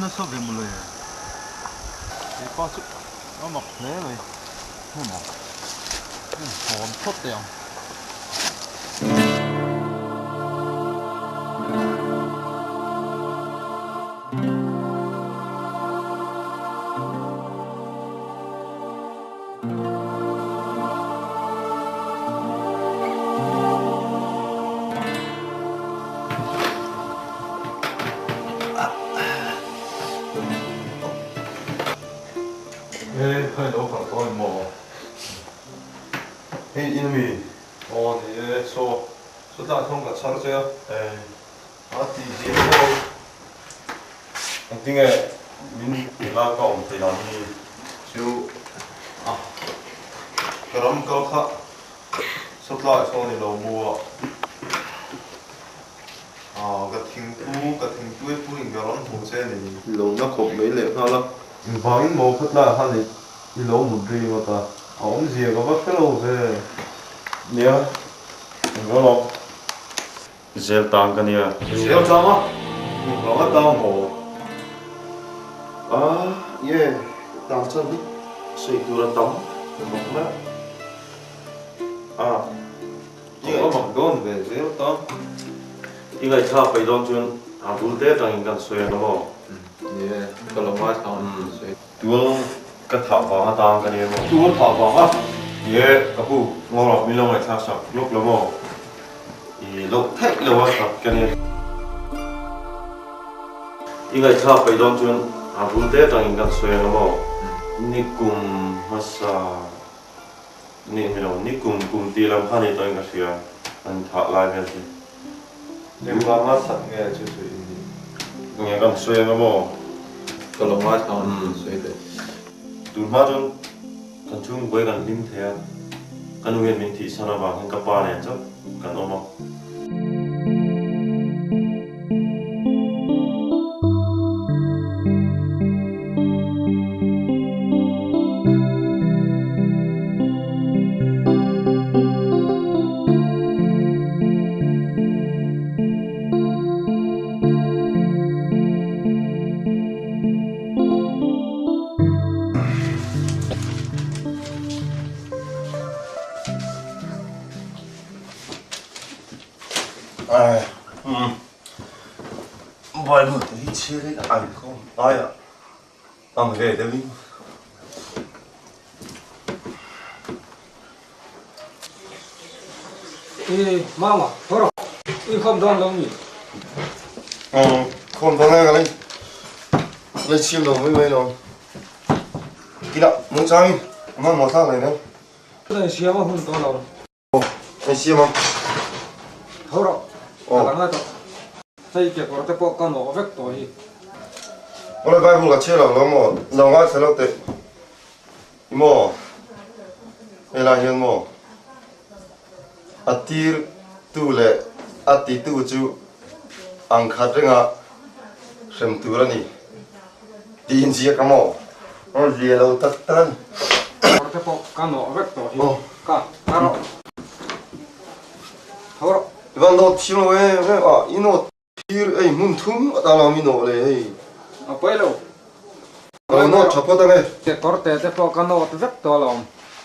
nasa ve mawle. He pa chu a mak hle mai. Hmun a inhawm phawt teh ang. He kha ilo kal tawh em maw? Hei in ami? Aw ni e, saw sawtlai thawng ka chhar che a. A ti zia maw? Engtinge min ila ka awm thei dan hi chu a ka ram kal kha sawtlai sawn i lo mu a, ah ka thingpu ka thingtui pu in ka rawn hmu che a ni. I lo na khawp mai leh nghal a. Engvangin maw khawtlai khan i lo mut ri ngawt a, a awmzia ka va hre lo ve. Nia, englo. Zel tang ka nia. Zel tang a? Engvang a tang maw? A, ye, tang chuan hi sawi tur a tam mak mai a. I a mak dawn ve zel tang. I ngaihthlak peih dawn chuan a bul te atangin kan sawi ang maw? Ye, ka lo ngaithla ang sawi. Tual ka thah vang atang ka nia maw? Tual thah vang a? Ye, ka pu, Ngawrah min lo ngaihthlak sak lawk lo maw? I loh theih lo a tak ka nia. I ngaihthlak peih dawn chuan a bul te atangin kan sawi ang maw? Nikum hmasa ni ni lo, nikum kum tih lam kha ni tawhin ka hria, an thah lai vel hi. Engvanga that nge chu chu i nih? Nge kan sawi ang maw? Ka lo ngaithla ang tih sawi teh. Tun hma chuan kan chhungkawi kan hlim thei a, ka nu hian min thihsan avang hian ka pa nen chauh kan awm a. Bible te hi chhiarin an khawm aia ang ve deuhin. I mama, tho rawh. I khawm dawn lo mi? Khawm dawn e ka lei. Lei chhim lo mai mai lo. Kila mung changin man maw thlak lei nem. Ka siam a hun tawh lo. Ka siam a. Tho rawh. Ka lang a tawh. Hei kekawr te pawh ka nawh vek tawh hi. Awle Bible ka chhiar lo lo maw? Lo ngaithla lo teh. I maw? Helai hian maw? A tirtu leh a titu chu ang khat renga hrem tur a ni tih inziak a maw? Aw zia lo tak tak a ni. Kawr te pawh ka nawh vek tawh hi. Ka ka rawh. Tho rawh. I van nawt thiam lo em em a, i nawt Thir ei hmun thum a tan ang i nawh le hei. A pawi lo. Ka lo nawt tha phawt ang e. Kekawr te te pawh ka nawt vek tawh alawm.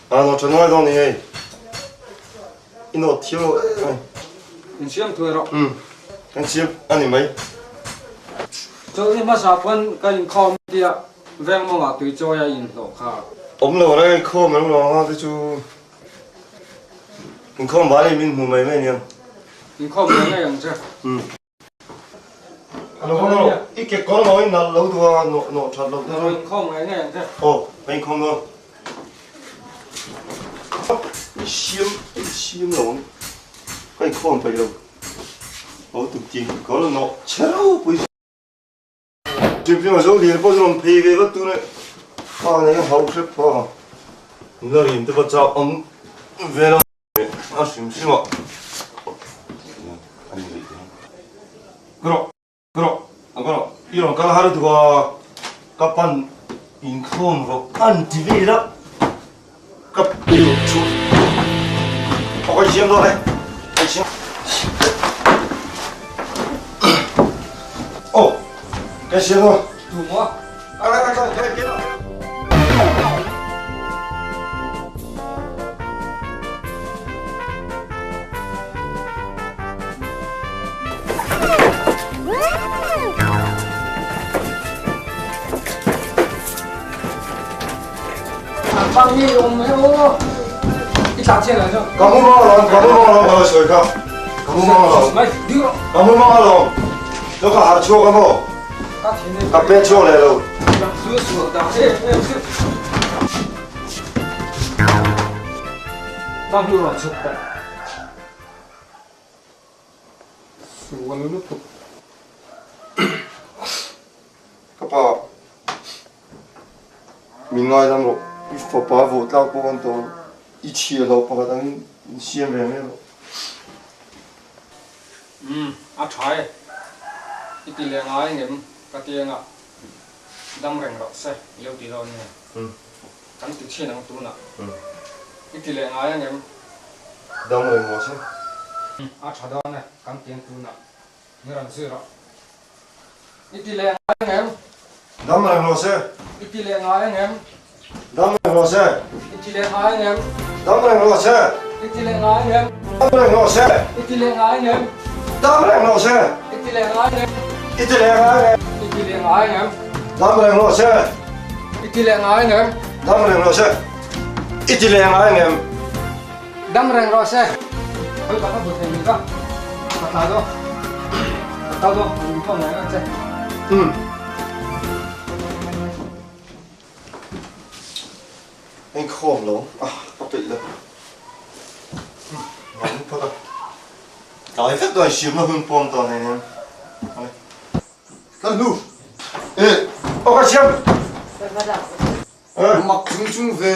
A nawt tha nuai dawn ni hei. I nawt thiam lo em mai. Insiam thuai rawh. Umm kan siam a ni mai. Chawlhni hmasa pawn ka inkhawm tia veng mawngah tui chawi a inhlawh kha. Awm lo reng inkhawm reng lo anga te chu. Inkhawm bal in min hmu mai mai nia. Inkhawm mai mai ang che. Umm. Alo haw lo. I ke kawr lo in nalh lo duh a nawh nawh that lo deuh. Inkhawm mai mai ang che. Aw ka inkhawm dawn. I siam i siam lo ang. Ka inkhawm peih lo. Aw tuktin kawr nawh chhe ropui. Chhimchhim a zo lian pawh chu rawn phei ve vat tun e. Pa nei a hau hrep pha. Nula rin te pawh chak awm ve lo a hrim hrim a. Ka rawh, ka rawh, a ka rawh. I rawn kal har duh a, ka pan inkhawm rawh an ti vel a. Ka piu chu a hawi siam dawn e, hawi siam. Aw, ka siam dawn. Tu maw? Bang hi awm mai aw. I tla chiah lo chu. Ka mu mang alawm, ka mu mang alawm ka lo sawi kha. Ka mu mang alawm. Mai, ding rawh. Ka mu mang alawm. Lo ka harh chhuak a maw? Ka thin e. Ka pet chhuak leh lo. Zu sual dah em em chu. Bang hi rawn chhuk tawh. Sual lutuk. Ka pa, min ngaidam rawh, i fapa vawh tlak pawh kan tawh, i chhia hlauh pakhat angin min siam ve mai rawh. Umm, a tha e. I ti leh ngai ngem ka ti anga dam reng rawh se i lo ti dawn nge? Kan ti thin ang tunah. I ti leh ngai angem? Dam reng rawh se. Umm, a tha dawn e, kan ti ang tunah. Ni rawn zui rawh. I ti leh ngai angem? Dam reng rawh se. I ti leh ngai angem? Dam reng rawh se. I ti leh ngai angem? Dam reng rawh se. I ti leh ngai angem? Dam reng rawh se. I ti leh ngai angem? Dam reng rawh se. I ti leh ngai angem? I ti leh ngai angem? I ti leh ngai angem? Dam reng rawh se. I ti leh ngai angem? Dam reng rawh se. I ti leh ngai angem? Dam reng rawh se. Khawi ka bu thei ni ka. Ka tla do. Ka tla do. Min thawm ngai ang che. Um. Anh khawm lo. Ah, ka peih lo. Ngam phawt a. Tlai vek dawn siamna hun pawm tawh nei nen. Kan hnu. E, aw ka siam. Mak chung chung ve.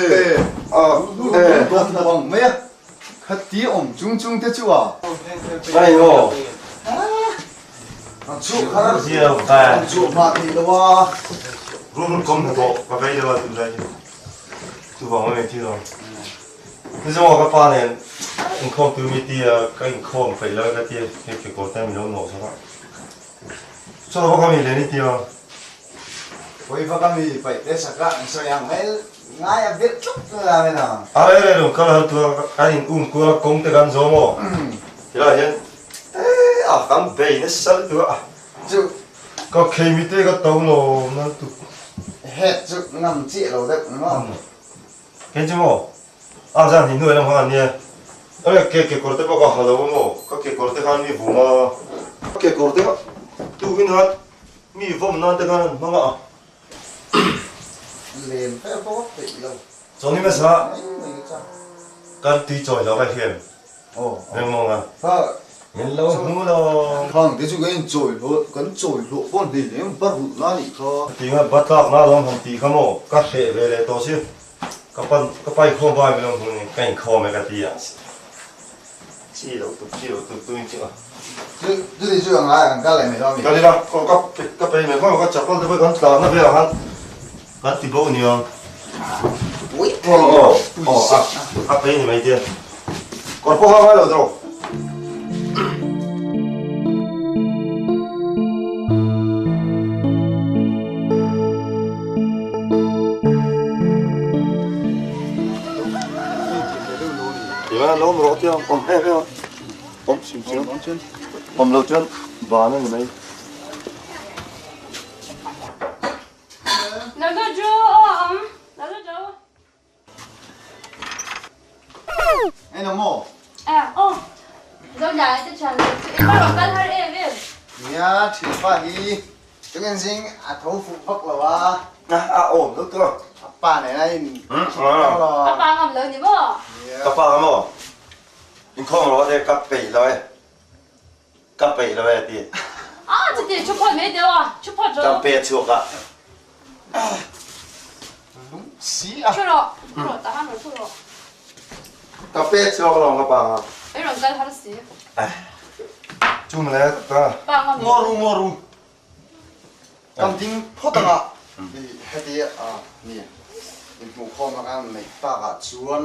Dawt bang mai a. Khati awm chung chung te chu a. Ai aw. Ang chu kha ang chu hma thei lo a. Rum kom hna tawh ka vei deuh a tunlai hi. Chuvang mai thi lo. Ni zawng ka pa nen inkhawm tur mi tia ka inkhawm peih lo ka tia hei kekawr te min lo nawh sak a. Chaw va ka mi leh ni tia. Pawi va ka mi paih te sak a an sawi ang mai ngai a virh tlat tlat a min ang. A rei rei lo kal har tura kan in um kual a kawng te kan zawm aw tilai hian eh a kan bei nasa lutuk a chu ka khei mi te ka to lo na lutuk. Het chu ngam chiah lo deuh ang maw. Kei chu maw a zan hi hnuai lam khan ania a ke kekawr te pawh ka ha lo a maw ka kekawr te khan mi vum a ka kekawr te kha tukin khan Mi vawm nan te khan an hmang a. Lem ber bawk peih lo. Chawni hmasa kan tui chawi lo ka hian reng mawng a. Min lo hmu lo. Khang te chu kan in chawi hlawh kan chawi hlawh pawh hlei lem va rulh na nih kha. Tinga va tlak na lawm han tih kha maw ka hreh ve leh tawh si. Ka pan ka pai khawm vai min lo hmu ni ka inkhawm e ka ti a. Chi lo tuk chi lo tuk tu in chu a. Chu chuti chu ang lai ang kal leh mai dawn mi. Kal ila aw ka ka pei mai hmang ka chapal te pawh kan tlan na velah khan kan ti bo nia. Pui aw aw aw a a pei ni mai tia. Kawr pawh ha ngai lo tawh. Ila lo rawh tia awm em em a awm chim chim awm lo chuan ban a ni mai. Engemaw? Aw, Zohliana te thian lo chu engmah rawn kal har em em. Nia, thianpa hi tukin zing a tho fuh vak lo a. A awm lo tur. A pa nen a in kal lo. A pa ngam lo ni maw? Ka pa ngam maw? Inkhawm rawh te ka peih lo e. Ka peih lo e ti. A chuti thu phawt mai deuh a, thu phawt rawh. Ka pe chhuak a. Lung si a. Thu rawh, thu rawh tah han rawn thu rawh. Ka pe chhuak lo ka pa nga. Ei rawn kal har si. Chu mawle ka. Pa ngam. Ngaw ru ngaw ru. Kan ding phawt anga heti a ni inhmuhkhawm anga neih takah chuan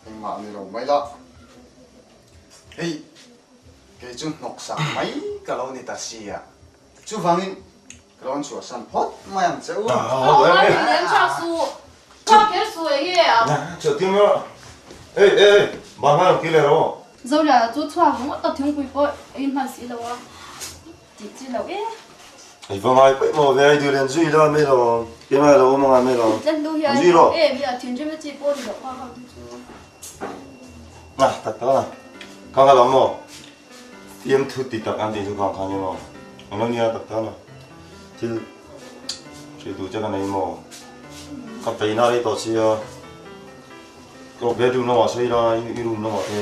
engmah ni lo mai la. Hei kei chu hnawksak mai ka lo ni ta sia. Chuvangin. Ka rawn chhuahsan phawt mai ang che u. Zoliana chu chhuak ringawt a thingpui pawh ei hman si lo a tih chi lo e. I va ngai paih maw ve ai duh len zui la mai lo keimah lo awm anga mai lo Tlat lu hi a zui rawh. em i a thinrim na chi pawh ni loh kha kha chu. Na tak tak a ka ka lo maw. Fiam thu ti tak an tih chu khang khan emaw eng lo nia tak tak a thil hrih duh che ka nei maw ka peih na rei tawh sia ka bedroom lamah sawi ila i room lamah te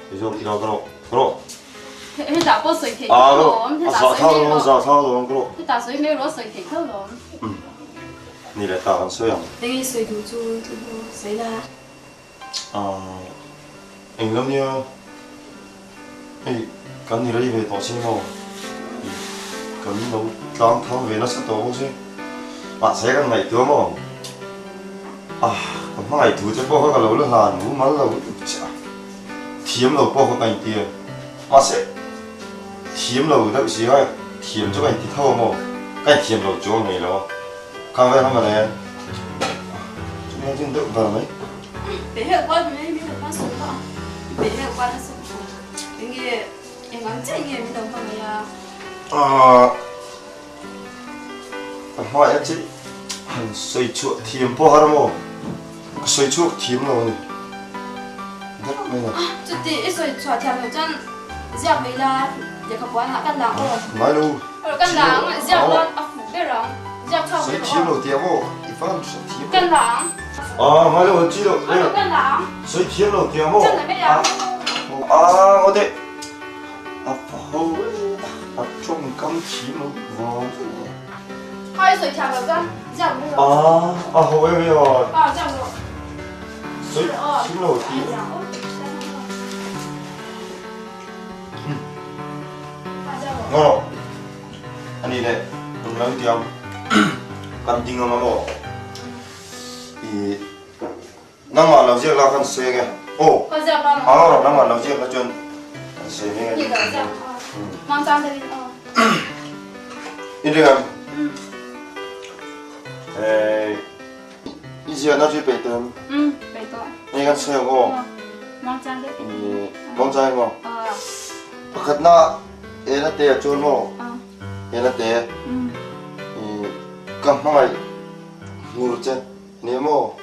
ti zawk ila ka rawh ka rawh Hetah pawh sawi theih tho lawm hetah sawi mai rawh zah thla lawm ka rawh hetah sawi mai rawh sawi theih tho lawm ni leh ta kan sawi ang Enge sawi duh chu sawi la. Eng lo nia, hei kan ni rei ve tawh che maw? Kan lo tlang thang ve nasa tawh bawk che. Mahse kan ngaihtuah maw? Ah, ka hmangaih thu che pawh kha ka lo la hlan mumal lo lutuk che a, thiam lo pawh kha ka inti a, mahse thiam lo deuh si a, thiam chu ka inti tho a maw? Ka inthiam lo chuang ngei lo a. Khang vel hmang le. Chumi chin deuh bar mai. Pe hel kual mai min lo hmang sawm a. Pe hel kual nasa lutuk. Enge eng ang chiah nge min lo hmang mai a. Ah ka hmai a chi han sawi chhuah thiam pawh har maw? Ka sawi chhuak thiam lo a ni. Ber mai a. Chuti i sawi chhuah thiam loh chuan ziak mai la lehkha puanah kan lang aw. Ngai lo. Kan lang ziak lan a fuh ber ang. Ziak chhuak ber aw. Sawi thiam lo tih ang aw. I van hre thiam lo. Kan lang. Ah ngai lo chi lo. Kan lang. Sawi thiam lo tih ang aw. Chan la mai ang. Ah ngaw teh. A fa ho a tawngkam thiam lo vang. Khai sawi thiam lo chuan ziak mai rawh. Ah a ho em em a. Ah ziak rawh. Sawi thiam lo tih. Ngaw a ni leh eng lo tiang kan ding ang amaw i nangmah lo ziak la kan sawi ange aw aw nangmah lo ziak la chuan kan sawi mai ange in ring ang i ziahna chu i peih tawh em hei kan sawi ang aw mangchang emaw pakhatna Ena te a chuan maw? Ena te ka hmangaih ngur che nia maw?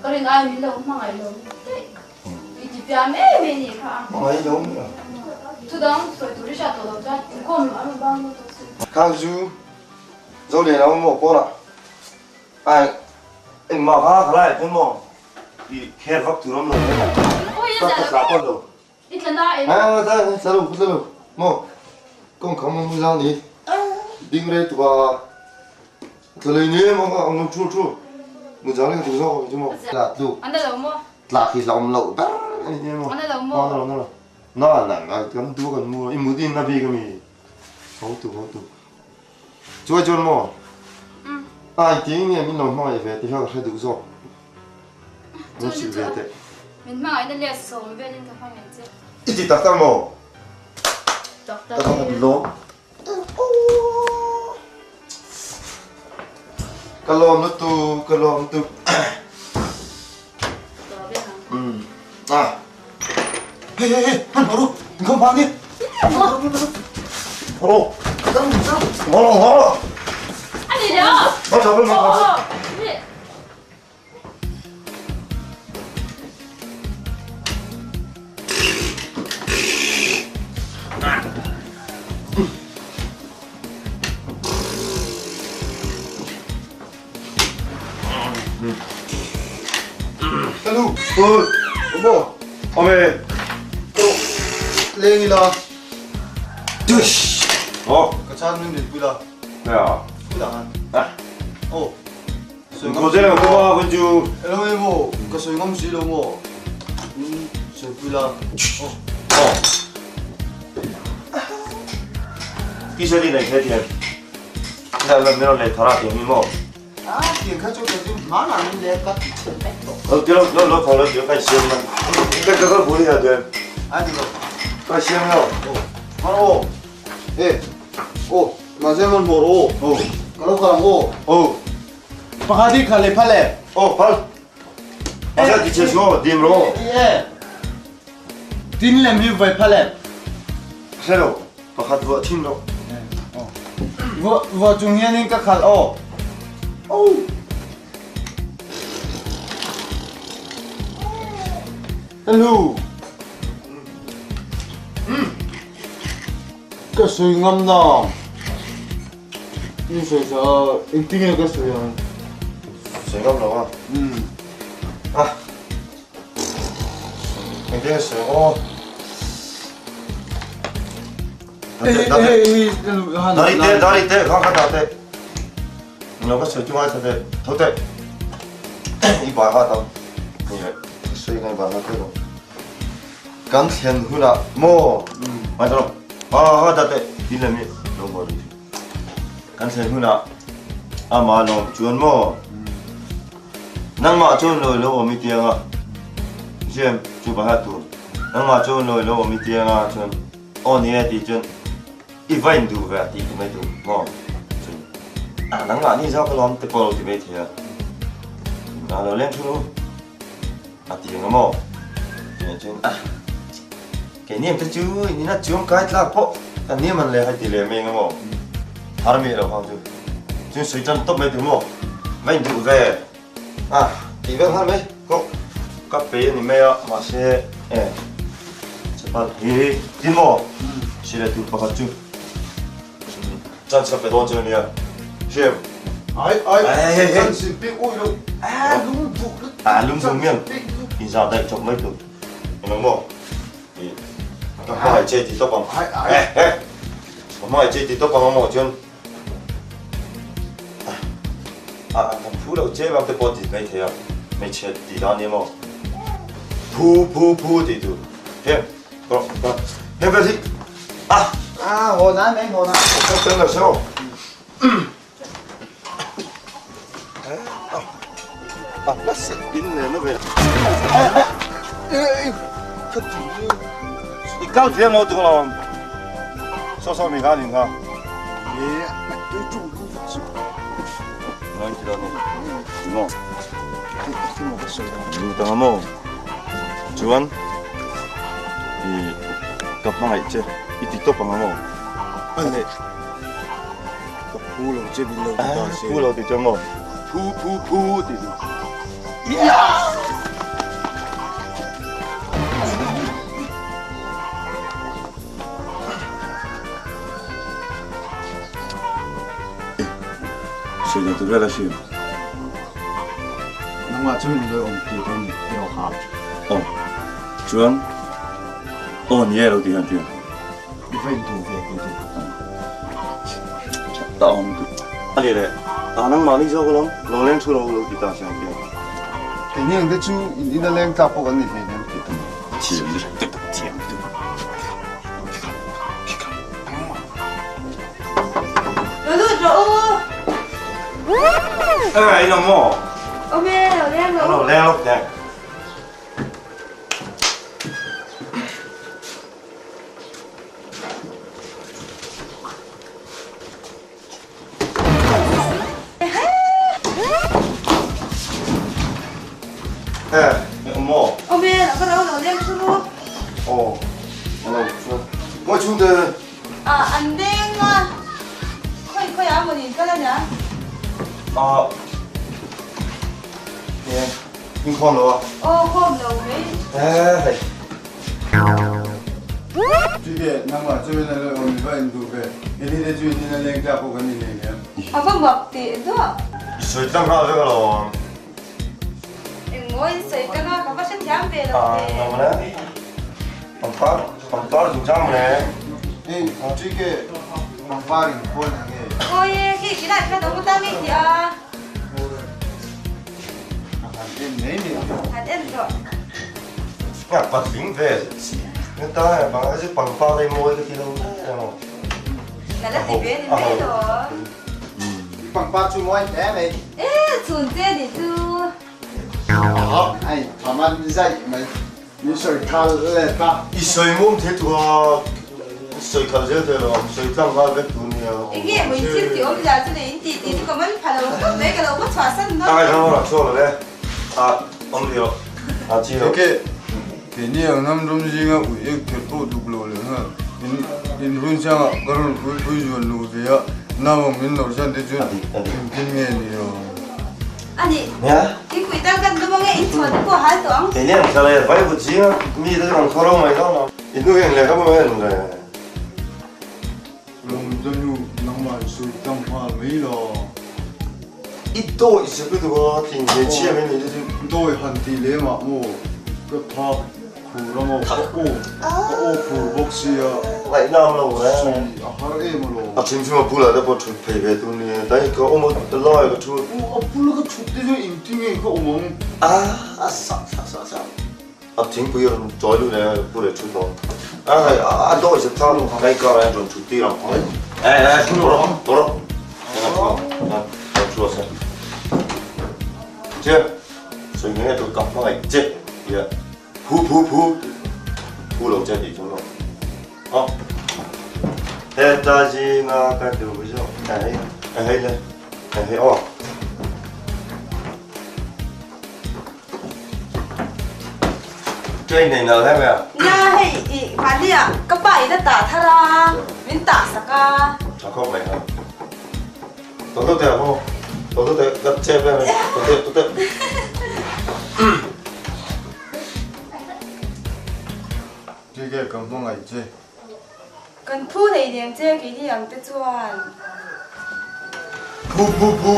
Ka rin ai min lo hmangaih lo daih i ti piah mai mai nih kha. Hmangaih lo mai a. Thudang sawi tur i hriat tawh lo chuan inkhawm a rawn bang lo tawh si. Khang zu zo leh lo maw pawlah ai engmah kha ka lai chuan maw? I kher vak tur awm lo mai. Ka ka tla pawh lo. I tla na em? Ah, tla tla lo, tla lo. Maw, kawng kham ang zang ni. Ding rei tuk a. Tla lei ni maw ka ang thu thu. Mu zang ni ka tu zawk chu maw. Tla tluk. An lo maw? Tla khi la awm lo ber ani ni maw. An lo maw? An lo na lo. Na na na kan du kan mu i mu din na bi ka mi. Ho tu ho tu. Chuai chuan maw? Ai ti nge min lo hmangaih ve ti kha ka hre duh zawk. Min hrilh ve teh. Min hmangaihna let sawm velin ka hmangaih che. I ti tak tak maw? Tak tak e. Ka lawm. Ka lawm lutuk, ka lawm lutuk. Ah. Hey hey hey, han hawh ru. Inkhawm phah ania. Hawh ru. Hawh ru, hawh ru. Ani le aw. Hawh ru, hawh ru. Hello. Ôi, đúng rồi. Ông ơi. Leng ila. Ồ. Ka chan min rin pui la. Nè à. Pui la han. À. Ồ. Có thế nào có con chú. Hello em ô, ka sawi ngam si lo maw? Min sawi pui la. Ồ. Ồ. T-shirt đi này thế tiền. Dạ lần nữa này thara tiền mi maw? A tiang kha chu ka chu hmanah min lek ka ti chhe vek tawh. Lo ti lo lo lo tho lo ti ka siam man. Ka ka ka buri ha de. A ti lo. Ka siam lo. Aw. Hman aw. E aw mahse hman hmawr aw aw ka lo kal ang aw aw pakhat hi kha le phal e aw phal mahse ti che su aw dim rawh e tin lem hi vai phal e hre lo pakhat vuah thin rawh vuah vuah chung hianin ka khalh aw aw Hello. Ka sawi ngam na. Ni sawi sa engtin nge ka sawi ang? Sawi ngam lo a. Ah. Engtin nge sawi aw. Dari te, dari te, kha kha da te. Lo ka sawi chu ngai tha teh, tho teh. I bai ha tam. Ni le, ka sawi ngai bai ha teh lo. Kan thlen hunah maw? Ngai tha lo. Ha ha da teh, tin le mi lo maw ri. Kan thlen hunah ama lawm chuan maw? Nangmah chuan lawi lo awm i tiang a. Zem chu bai ha tur. Nangmah chuan lawi lo awm i tiang a chuan aw ni e tih chuan I va induh ve a tih ti mai tur maw? Chuan ah nangmah ni zawk alawm te pawh lo ti mai thei a, tunah lo leng thung u a ti ang maw? Chutiang chuan ah keini ang te chu in ina chuang kai tlak pawh kan ni man le hai ti leh mai ang maw? Har miah lo khang chu chuan sawi tan tawp mai tur maw? Va induh ve ah tih vel nghal mai kawk ka pe a ni mai a mahse e chapal hi tin maw sile tur pakhat chu chance ka pe dawn chu ania hriam ai ai chance bik ui lo a lung duh a lung duh miang in za dai chawp mai tur englo maw i ka hmangaih che ti tawp ang eh eh ka hmangaih che ti tawp ang maw chuan A kan phu lo che vang te pawh ti mai thei a, hmeichhe tih dan nia maw? Phu phu phu tih tur he rawh rawh he vel hi a A haw nan mai haw nan. Ka tel lo se aw. A hla sek in nen a ve. Ka ti. I kal thiam lo tuk alawm. Saw saw mi kha nin kha. Lu tang maw chuan i ka hmangaih che i ti tawp ang maw ane ka phu lo che min lo ti ta se phu lo ti che maw phu phu phu ti tu Sawi dan tur vel a hriam. Nangmah chu min lawi awm tir dawn ni tih rawh ha. Aw. Chuan aw ni e lo ti hian tia. I va intu ve tih chu. Ta awm tu. A ni le. A nangmah ni zawk alawm. Lo leng thu lo lo ti ta siang tia. Keini ang te chu in ina leng tlak pawh kan ni hleinem tih tum. Thiam lutuk thiam lutuk. Lo lut rawh u. Ê, in awm maw? Awm e, lo leng rawh u. Lo leng lawk teh. Ê, in awm maw? Awm e, lo ka lo lo leng chu. Aw, lo chu. Mawi chhungte. Ah, an leng a. Khawi khawi ah mawni in kal a nia? Ah, e, in khawm lo a? Aw, khawm lo mai. Ê, hei. Chuti, nangmah chu in a lo awm i va induh ve. Heni te chu in in a leng tlak pawh kan ni hlei hle. A va mak teh duah. I sawi tlang nghal vek alawm. Engmaw in sawi tlang a, ka va hrethiam ve lo ve. Ah, nang le. Pangpar, pangpar chung chang le. Hei, chuike pangpar in khawn ang e. Awi e, khi khi lai khan a hmu ta mi tih a. A han en mai mai ang. Han en rawh. Nga patling ve ta bang a chu pangpar ei mawi ka ti lo emaw. Na la ti ve ni mai lo. Pangpar chu mawi hle mai. E chhun che ni chu. Ai thaman zai mai. Min sawi thal le ta. I sawi mum thei tura. Sawi khalh zel thei lo ang, sawi tlang nghal vek tur nia. Enge maw in thil tih awm zia chu nei in tih tih chu ka man pha lo khawp mai, ka lo va chhuah san dawn. Tangai khan rawh chhuak lo le, a awm rih rawh, a chi lo. Enge keini ang hnam ram zinga ui ek thelh pawh duk lo leh nghal, in in hun changah ka rawn ui pui zuan luh ve a, nau ang min nawrh chan te chuan engtin nge ni ang. A nih, thingpui tal kan dum ange, in chhuah te pawh hal tawh ang. Keini ang thla leh vaivut zinga mi te chu kan khaw ro mai dawn lo. I hnu hian lehkha pawh hian le. Lawmte nu nangmah in sawi tam nghal mai lo. I dawi zep lutuk a, tling ve chiah mai ni te chu. Dawi han tih leh mah maw ka thak khur a maw ka aw ka aw khur bawk sia. Ngaihna awm lo e. Sawi a har em alawm. A chhim chhim a bulah te pawh thut phei ve tur ni e, dai ka awm a lai ka thu. Aw a bula ka thut te chuan engtin nge ka awm ang. A a sak sak sak sak. A thingpui a rawn chawi lut leh a pu leh thut lo. A hei a dawi zet kha kai kar ah rawn thut tir ang. Eh eh thu rawh thu rawh. Eng a thu ang a thu a se. Che sawi nge nge tur ka hmangaih che tia phu phu phu phu lo che tih chu lo. Aw heta zinga ka duh zawk hei hei le hei aw. Train nei nal em em? Nia hei i mahni ah ka pa in a tah thar a, min tah sak a. Tha khawp mai ha. Tawh tawh teh ang aw. Tawh tawh teh ka chep em em. Tawh teh tawh teh. Tige ka hmangaih che. Kan phu nei nem che keini ang te chuan. Phu phu phu.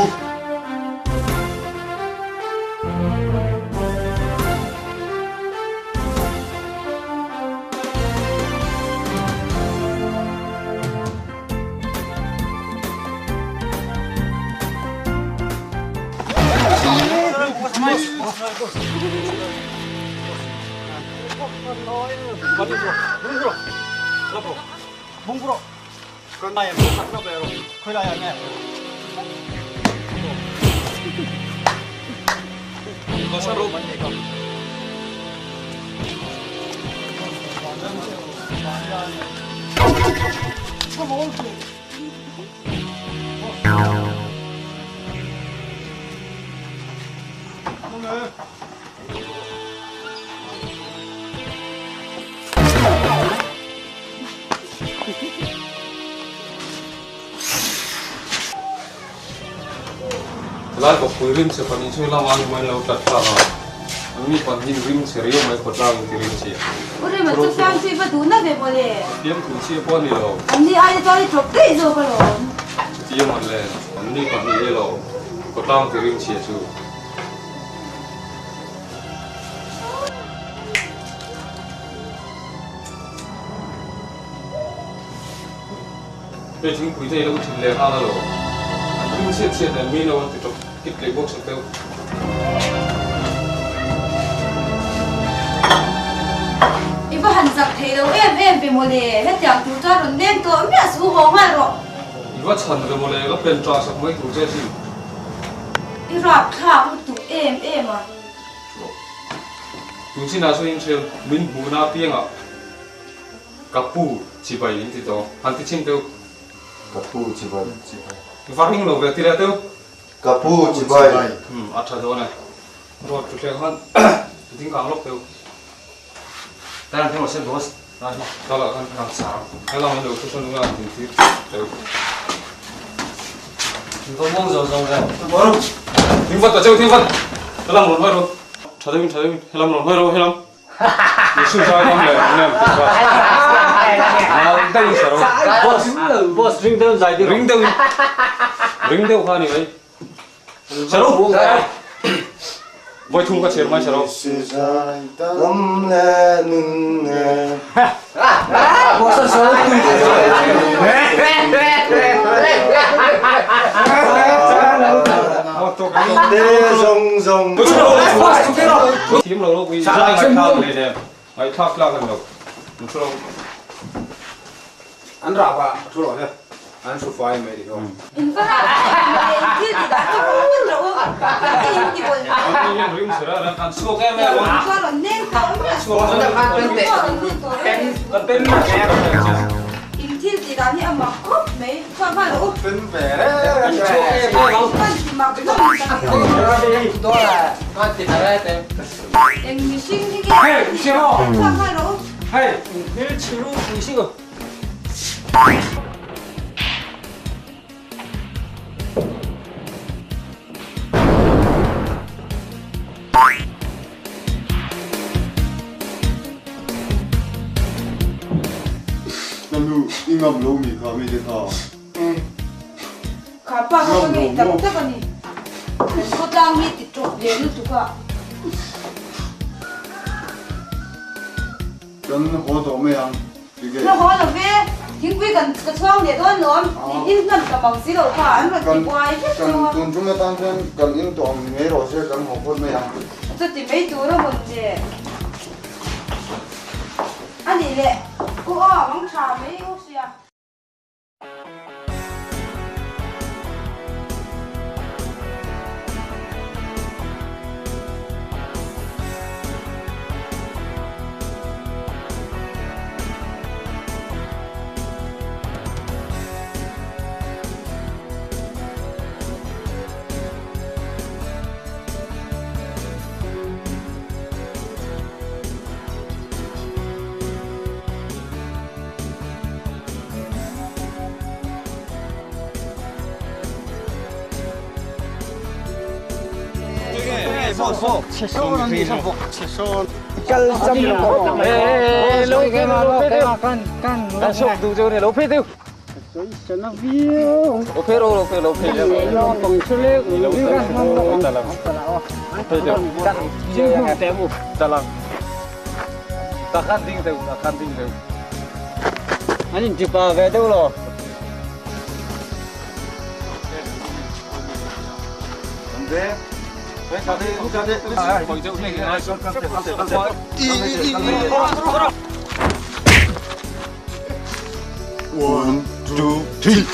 Helai kawppui rim chhe pahnih chu lam ang hian lo tlat thlak a, an mi pahnih rim chhe riau mai khawtlang in ti rim chhe. U Rema chu fiam chu i va duh na ve maw le? Fiam thu chhia pawh a ni lo. An ni aia chuan i ṭawp daih zawk alawm. Chuti a man le, an ni pahnih hi lo khawtlang ti rim chhia chu. Hei thingpui te i lo thin leh nghal alo, an ring chhiat chhiat nen mi lo an ti tawp kip leh bawk sak deuh. I va han zak thei lo em em ve mawle, hetiang tur chuan rawn leng tawh miah suh u haw nghal rawh. I va chhan ve mawle, ka pen ṭah sak mai tur che sin. I rap thlak lutuk em em a. Tun chinah chuan in hriam min hmuhna apiangah ka pu chibai in ti tawh han ti chhin teuh. Ka pu chibai. Va ring lo ve ti leh teuh. Ka pu chibai. Umm a tha dawn e. Ruat thu thleng khan ding kang lawk teuh. Tan theng rawh se boss. Tala khan kang sang. Helam an lo thu sawn nunga an ding tir teuh. Va muang zo zo ve. Thing vat ta cheu thing vat. Helam rawn hawi rawh. Tha deuhin tha deuhin helam rawn hawi rawh helam. Isu zai dam leh an em tih kha. Nal deuhin sa rawh. Boss boss ring deuhin zai deuh. Ring deuhin ring deuh kha ni mai. Sa rawh. Vawi thum ka chher mai sa rawh. Isu zai dam leh nun nge. Boss a sa rawh tui teh. Te zawng zawng. Thiam lo lo pui zai ngaihthlak leh nen ngaihthlak tlak a ni lo thu lo. An rah pah thu lo hle an hru fai mai ti ho. In va rah pah in thil ti dah chu run rawh u kan ti in ti bawl An ni hian rim chher a an chhuak em em a. Chuan rawn neng tawh miah Chhuak rawn lut tawh em. Kan pen miah. dan hi a mak khawp mai. Chhuak nghal rawh u. Kan ti mak hlawm tak e. Eng mihring hi nge? Chhuak nghal rawh u. Ka nu i ngam lo mi kha mi te kha. Kha pa kha ka ngei tak tak a ni. Kan khawtlang hi ti tawp leh lutuk a. Kan haw tawh mai ang. Na haw lo ve, thingpui kan ka chhuang leh dawn lawm, in hman ta mang si lo kha an rawn ti buai vek chu a. Tun tum atan chuan kan in tawh ang mai rawh se kan haw phawt mai ang. Chuti mai tur a rawn che. A nih leh u aw mang tha mai u sia. One, two, three.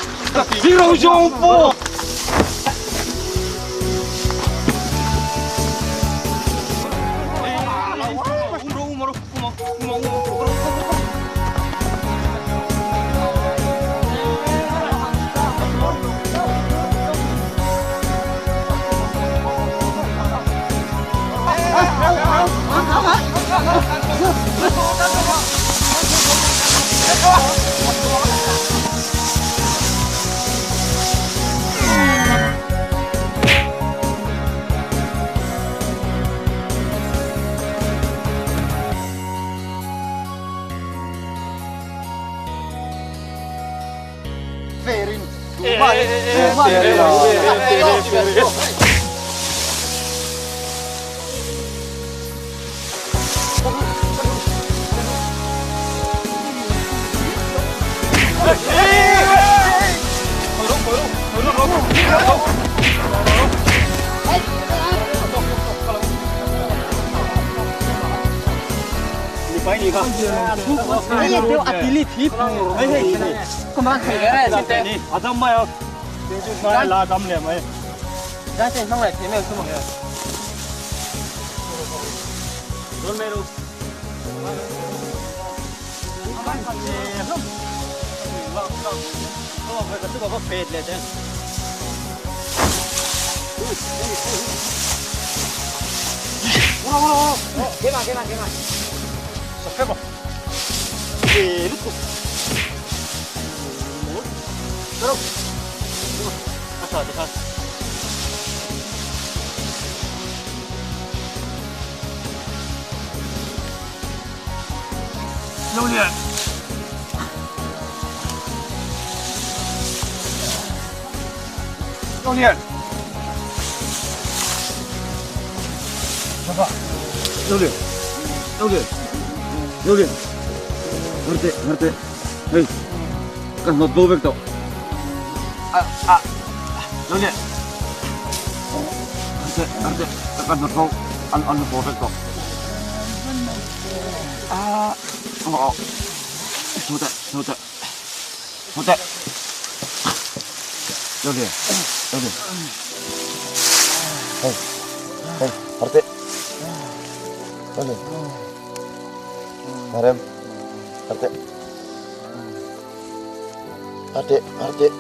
Har teh, har teh.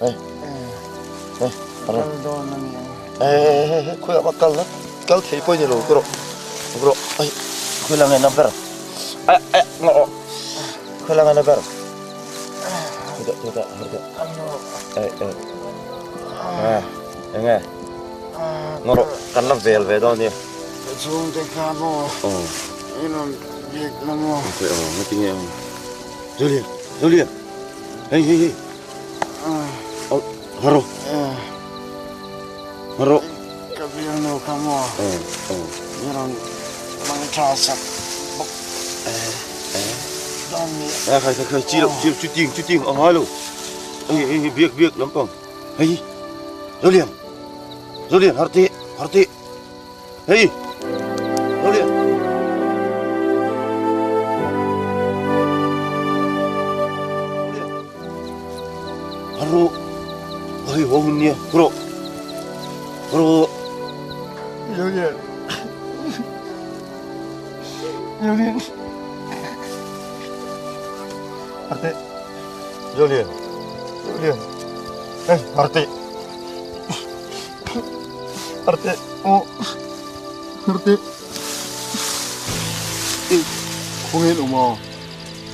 Hey. Hey, har. Kal dawn a ni ang. Hey, hey, hey, hey, khawiah mah kal na. Kal thei pawh i ni lo ka rawh. Ka rawh. Ai, khawi la nge na ber. Ai, ai, ngawh rawh. Khawi la nge na ber. Khawi teh, khawi teh, har teh. Ei, ei. Ah, enge. Ngawh rawh, kan la vel ve dawn nia. Ka chhungte kha maw? Aw. I rawn biak na maw? Khawi aw, ngati nge aw. Julian, Julian. Hei, hei, hei. Aw, har rawh. Har rawh. Ka bialnu kha maw? Aw, aw. I rawn mang tha sak bawk. Dawn ni. Eh, khai, khai, khai, chi lo, chi, chu ting, chu ting, a ngai lo. Hei, hei, hei, biak, biak lampang. Hei, Julian. Julian, har teh, har teh. Hei! Julian! Haro! Hei, ho hun nia. Haro! Haro! Julian! Julian! Harte! Julian! Julian! Hei, harte! Harte! Aw Harte i khawngin awm aw.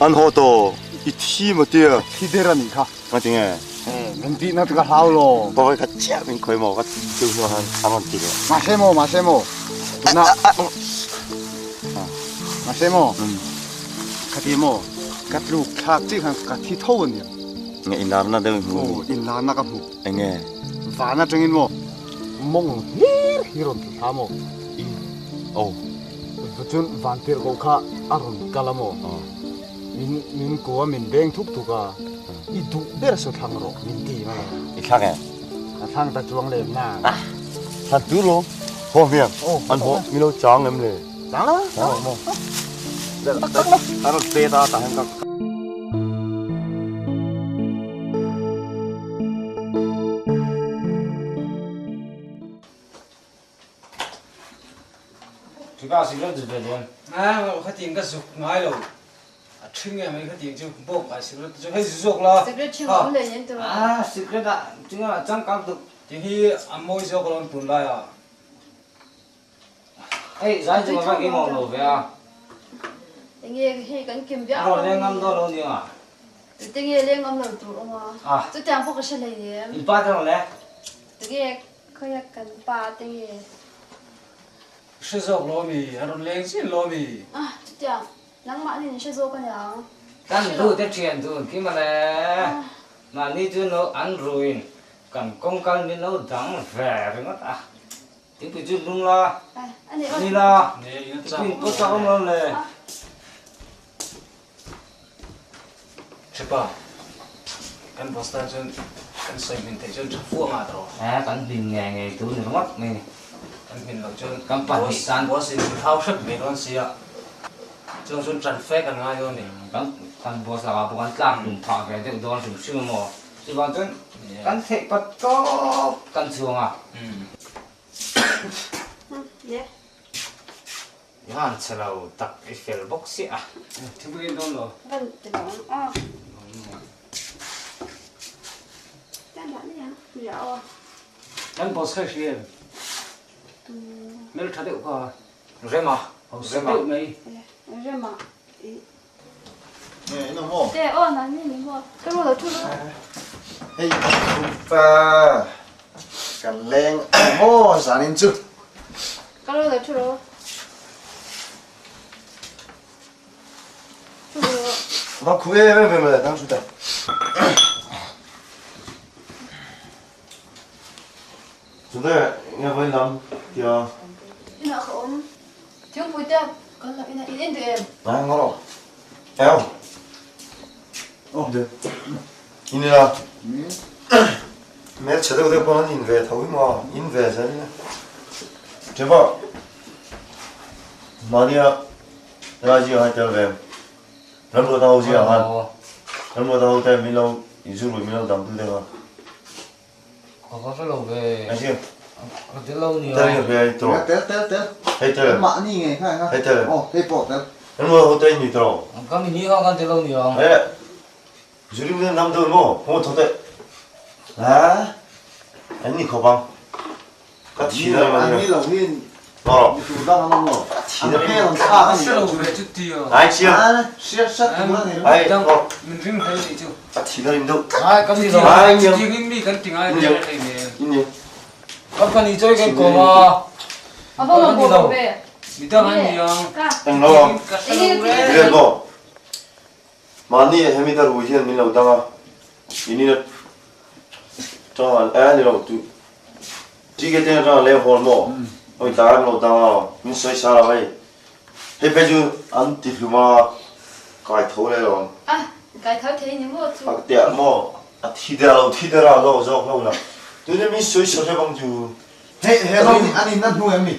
An haw tawh i thi maw tia. Thi der a nih kha. Nga ti nge? Min tihna chu ka hlau lo. Pawi kha chiah min khawi maw ka chu hnuah khan a rawn ti leh. Mahse maw mahse maw tuna mahse maw khati maw ka tluk thlak chiah khan ka thi tho a nia. Nge inlarna deuh i hmu? Aw inlarna ka hmu. Enge? Van atangin maw mawng hlir hi rawn tlu thla maw? I aw. Chuan van tirh koh kha a rawn kal a maw? Min min ko a min beng thuk thuk a, i duh ber saw thlang rawh min ti mai a. I thlang e? A thlang ta chuang lem na. Thlan tur lo. Haw hmiang. An haw mi lo chang em le? Chang lo. Chang lo maw? A rawn pe ta tah hian ka. Thika cigarette zu ve dawn. A khatiang ka zuk ngai lo. A ṭhing em mai khatiang chu bawk ai cigarette chu hei zu zawk la. Cigarette ṭhing a awm leh nen tur. A cigarette ah chunga changkang tuk. Ti hi a mawi zawk alawm tunlai ah. Hei zai chu ka kim awm lo ve a. Enge hei kan kim viau. A rawn leng ngam dawn lo ni ang a. Tinge leng ngam lo tur awm a. Chutiang pawh ka hre hlei em. In pa te rawn le. Tinge khawia kan pa te nge. Hre zawk lo mi, a rawn leng chin lo mi. Ah chutiang nangmah nen in hre zawk a niang. Kan duh te thian dun khi mawle. Mahni chu no an ruin kan kawngkal min lo dang ve ringawt a. Thingpui chu lung la, ni la, thingpui in pawt chak awm lo le. Thipa, kan boss tan chuan kan sawi hmin theih chuan tha fuh anga tawh. Eh, kan hmin ngei ngei tur ni ringawt mai. Kan hmin loh chuan kan pahnih tan boss in min hau hrep mai dawn sia, chuang chuan ṭan fe kan ngai dawn ni. Kan kan boss lakah pawh kan tlak hlum phah ve deuh dawn hrim hrim a maw? Chuvang chuan kan theih pat tawp kan chhuang a. I han chhe lo tak i fel bawk si a. Thingpui in dawn lo. Van ti lo ang aw. Tan dah ni ang ria aw. Kan boss kha i hria em? Hmel tha deuh kha. Rema. Hausa deuh mai. Rema. I. Nge in awm aw? Te aw nan ni ni maw? Ka ru lo thu lo. Hei pa kan leng maw zanin chu. Ka ru lo thu lo. Thu lo. Va khu em em em le tang chu ta. Chute nge vawi lam tia. Inah ka awm. Thingpui te kan lo inah in en duh em? Nai ngawt aw. Eo. Aw. De. In ila. Mel chhe deuh deuh pawn an in ve tho hi maw? In ve zel ila. Cheva. Mahnia helai zingah khan tel ve em? Ramruata ho zingah khan. Ramruata ho te min lo inzurui min lo dang tu te kha. Ka va hre lo ve. Ai siam. Ka tel lo nia. Tel nge hei tawh. Tel tel tel. Hei tel. Mahni nge kha nga. Hei tel. Aw hei pawh tel. Kan rual ho te in ni tawh. Kan mi ni kha kan tel lo nia. Hei. Zurim nen nam dawn maw? Haw tho teh. Ha? An ni khawp ang. Ka thi na An ni lo hi mi tur dang an awm lo. An hmel an thlak a ni lo chu. Ai chiang. Hriat hriat tur a ni lo. Ai dang min ring hlei nih chu. Ka thi na rim deuh. Ai kan ti lo. Chutiang in mi kan ti ngai ve hlei nen. Kan fani chawi kan kawm a. A va mamawh lo ve. Mi dang an ni ang. Eng lo ang. Riat maw? Mahni hemi ta rui hian min lo dang a. In in atang an eh ni lo tu. TK te atang an leng hawl maw? Oi tlai an lo dang a. Min sawi sa lo hei. Hei phei chu an ti hlum a. Kai tho leh lo ang. A, kai tho thei ni maw chu? A tiah maw? A thi der lo, thi der a lo zawk lo la. Tuna min sawi sa hrep ang chu. Hei, he lo ni an in na hnu em ni?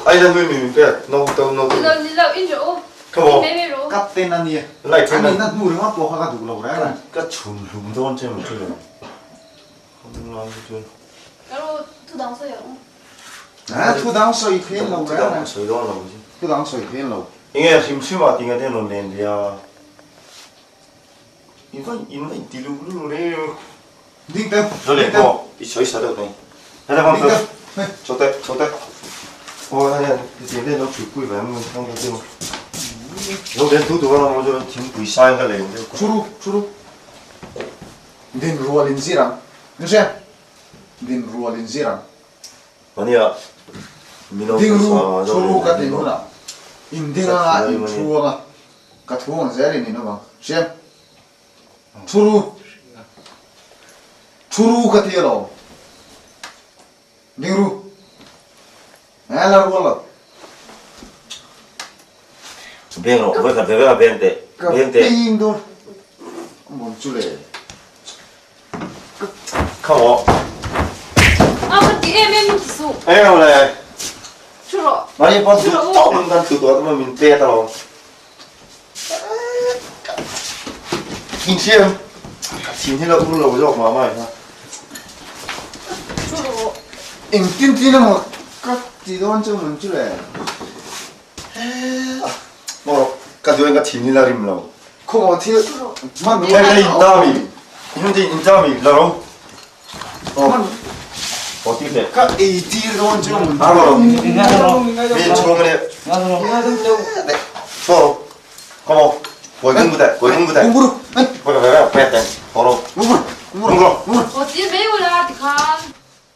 A in na hnu em mi min pek? No to, no to. Ni lo, ni lo, in rawh u. Ka maw? In mai mai rawh u. Ka ten a nia. Light An in na hnu ringawt pawh kha ka duh lo reng reng. Ka chhun hlum dawn che maw chu le. Ka ngai chu chuan. Ka ro thu dang sawi ang u. A, thu dang sawi phen lo reng reng. Thu dang sawi dawn lo chu. Thu dang sawi phen lo. Enge hrim hrim ah tinga te rawn len ve a. In va in va inti lu lu reu. Ding teu. Zo leh maw i sawi sa deuh mai. Heta bang teu. Chho teh chho teh. Aw hei hei ti te lo thupui ve ang ang ka chu. Zo len tu tu ang maw chu thingpui sai ka lei deuh. Churu churu. Din rual in zir ang. Ni hria. Din rual in zir ang. Mania mino Ding ru churu ka ti hunah in ding anga in thu anga. Ka thu ang zel in in awm ang. Hriam. Thu ru. Thu ru ka ti alawm. Ding ru. Eh la rual lo. Beng rawh, vawi khat ve ve a beng teh. Beng teh. Ka ping dawn. Mon chu le. Kha maw. A ka ti em em ti suh. Eng lo le. Thu rawh. Mahni pawn duh tawk in kan thu tawh a min pek alawm. In hriam ka thin hi la ur lo zawk mah mai kha. Thu rawh. Engtin tin emaw ka ti dawn chu mun chu le. Maw ka duh in ka thin hi la rim lo. Khaw thil hman Hei hei in ta mi. In te in ta mi la ro. Aw tir teh. Ka ei tir dawn chu mun. Ha ro. Mi chhung ne. Cho. Come on. Koi gung bu teh. Koi gung bu teh. Gung buru. Koi ka ve ve teh. Ho ro. Gung buru. Gung ro. Aw tir mai ula tikhan.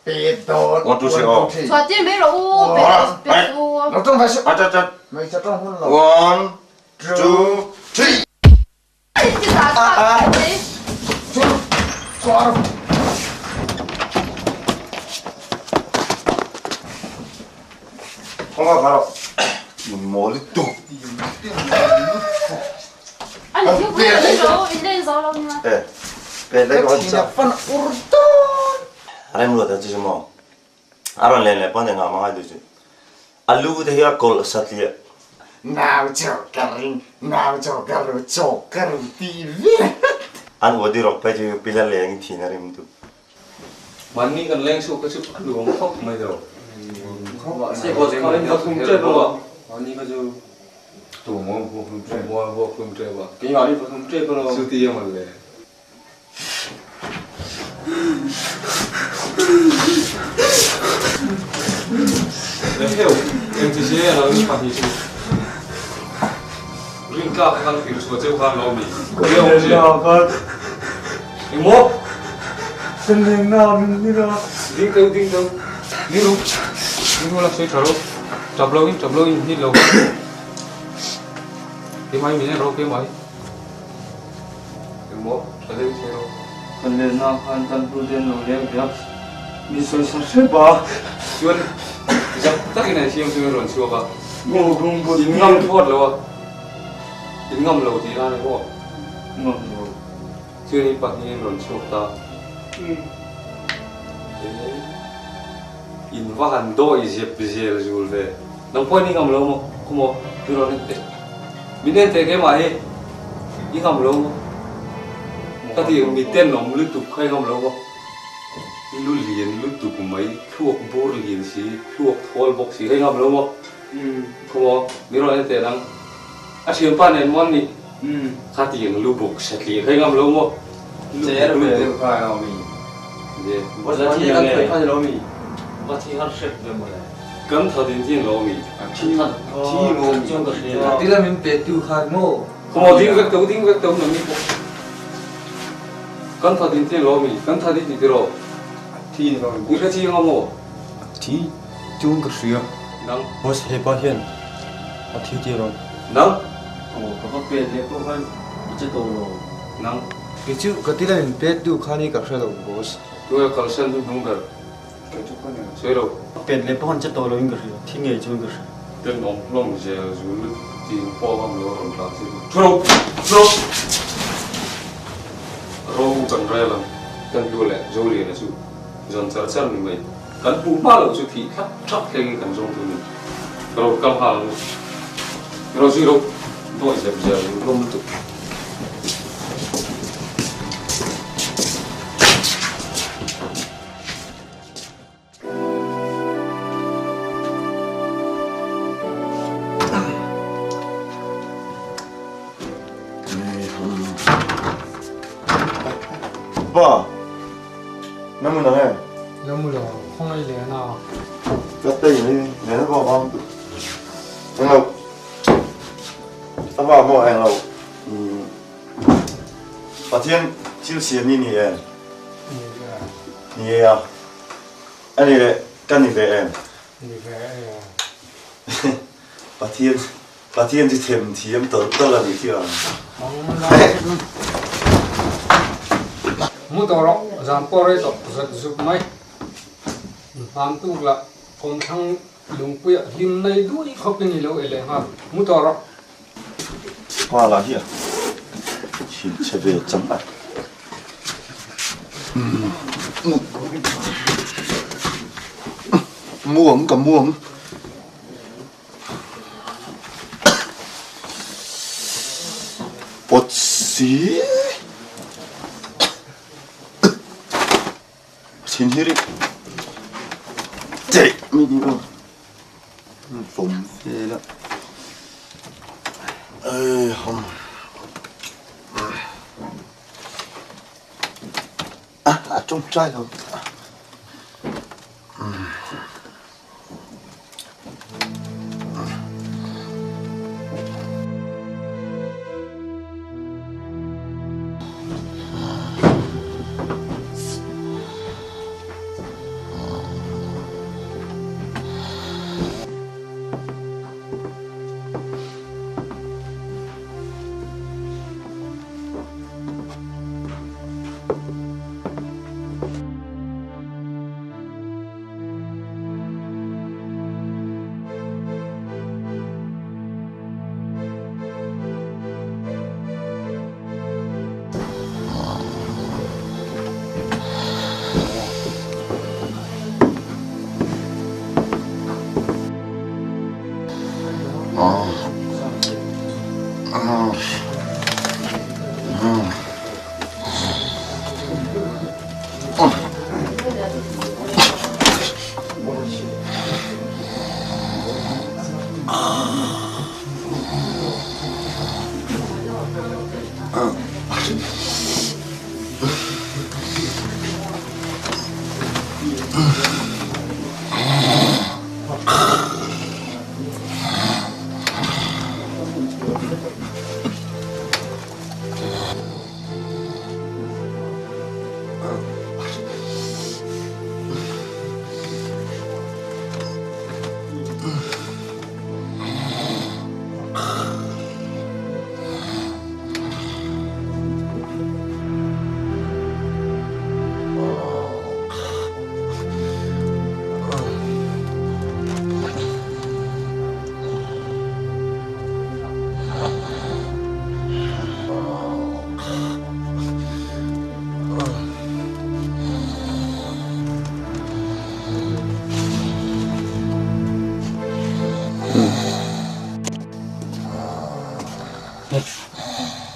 Pet dawn. 1 2 3 aw. Chhuah tir mai rawh u. Pet pet u. Lo tawng vai suh. A chat chat. Hmeichhe tawng hun lo. 1 2 3. Chu chhuah rawh. Kawng ka rawh. In maw lutuk. An thil pui lo lo in len zo lo nia. Eh. Pet lek Ka thin a fan ur dawn. Rem luat a chu chu maw. A rawn len leh pawn engah mah ngai duh chu. A lu te hi a kawlh satliah. Nau chaw ka ring, nau chaw ka ru, chaw ka ru ti vel. An uadi rawk phei chu pila leng in thin a rim duh. Mahni kan leng chhuak te chu a nuam khawp mai lo. Mahse kha in va hlum tep a. Mahni kha chu Tu maw vuak hlum tep. Maw vuak hlum tep a. Keimahni va hlum tep alawm. Chuti a mawn le. Heu, eng chi che lo ni pahnih chu. Rin tlak kha kan fir chhuah cheu khan lo mi. Eng maw? Ding teu ding teu. Ding ru. Ding ru la sawi tha ro. Tap lo in tap lo in hit lo. Keimah hi min en ro keimah hi. Eng maw? Tha deuh thei ro. Kan lenna khan kan hnu te an lo leng ve a, min sawi sa hrep a. Chuan zak takin an siam chu an rawn chhuak a. In ngam thawt lo a. In ngam lo tih nan emaw? Ngam lo. Chuan in pahnih an rawn chhuak ta. In va han dawi zep zel zul ve. Nang pawhin i ngam lo maw? Khaw maw? Mi rawn en teh. Min en teh keimah hi i ngam lo maw? Ka ti mi tenawm lutuk kha i ngam lo maw? I lu lian lutuk mai, thluak bur lian si, thluak thawl bawk si kha i ngam lo maw? Khaw maw? Mi rawn en teh nang. A thianpa nen maw an nih? Khatiang lu buk satliah kha i ngam lo maw? Cher ve deuh kha a mi. Va thi kan thawih kha ni lo mi. Va thi har hrep ve mawle. Kan tha din chin lo mi. Thi thi maw mi. Chuan ka hria. Tila min pe tu kha maw. Khaw ding vek tho ding vek tho nang ni pawh. Kan tha din chin lo mi. Kan tha din ti tiraw. Thi ni lo mi. I hre chiang a maw? Thi chuan ka hria. Nang. Boss hepa hian a thi tiraw. Nang. Aw ka va pet leh pawh khan i che tawh lo. Nang. Kei chu ka tila min pet tu kha ni ka hre lo boss. Tunge kalsan hnu hnung ber. Kei chu ka ni lo. Sawi lo. Pet leh pawh khan che tawh lo in ka hria. Thi ngei chuan ka hria. Tenawm hlawm zel zul ting pawh ngam lo rawn tlan si. Thu ro! Thu ro! Ro kan rel ang. Kan hlu leh Zoliana chu zawn char char ni mai. Kan hmuh hma loh chu thih thlap thlap thlengin kan zawng thung ni. Ro kal nghal ang u. Ro zui ro dawi zep zel hlawm lutuk. Pa, na mu nang e? La mu lo, khawngaih leh na. Ka tei mai, nena pa vang tu. Eng lo. A va maw eng lo. Pathian thil siam hi ni em? Ni ve. Ni e a. A ni leh, ka ni ve em? Ni ve e. Pathian, Pathian chu them thiam tawlh tawlh a ni khi ang. Mu tawh rawh, zan pawh rei tawh zet zuk mai. Hman tuk lah kawmthlang lungpuiah hlim nei duai khawp in i lo e leh nghal. Mu tawh rawh. Hma lah hi a thin chhe ve chang a. Mu ang ka mu ang. Pawt si. Thin hi ri. Chei mi ni aw. Vawm vel a. Ei hom. A a tawngtai lo.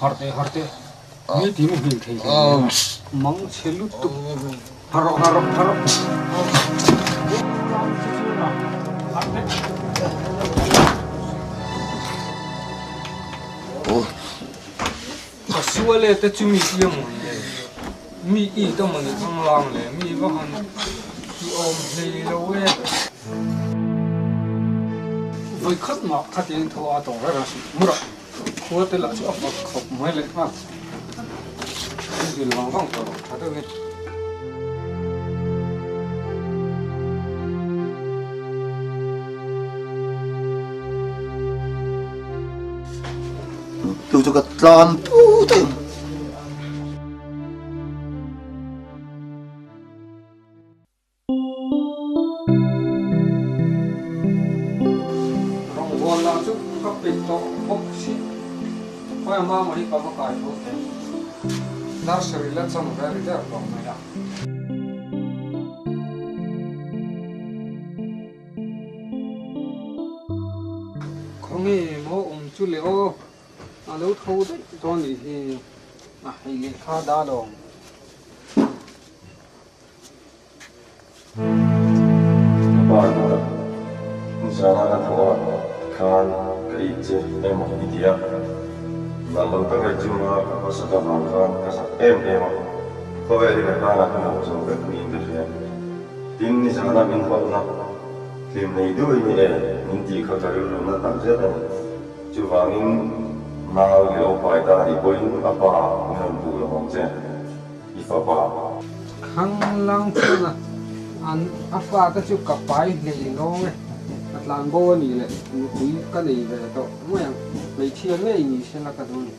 Har teh har teh mi ti mu hmel thei hle mang chhe lutuk har rawh har rawh har rawh. Khua le te chu mi tia mawn le, mi i ta mawni thang lang le, mi va han ti awm hlei lo e. Vawi khat mah khatin tho a tawng reng a si murah khua te lah chu a fak khawp mai leh nghal. An zil vang vang tawh lo tha deuhin. Tu chu ka tlan put a. Rawngbawl lah chu ka peih tawh bawk si. Khawi a mama hi ka va kai tho teh. Nursery la cham ve ri der tawh mai a. Khawnge maw awm chu le aw, a lo tho daih dawn nih hi, a hei lehkha da lawng. Ka pa duh nizana ka thawh a khan ka it che emaw i ti a, nang lo ka ngaih chunga ka hmasa ta vang khan ka zak em em a, khawvel hi ka tana ka mawh zo vek niin ka hria. Tin, nizana min hawlhna hlim nei duhin i e min tih kha ka rilru na tak zet a ni. Chuvangin nau i lo pai ta anih pawhin a pa min rawn puh lo ang che. I fapa. Khang lang chuan a an a fate chu ka pai hlei lawng e, ka tlan bo a nih leh nupui ka nei ve tawh mai ang, hmeichhia ngei ni sela ka duh a ni.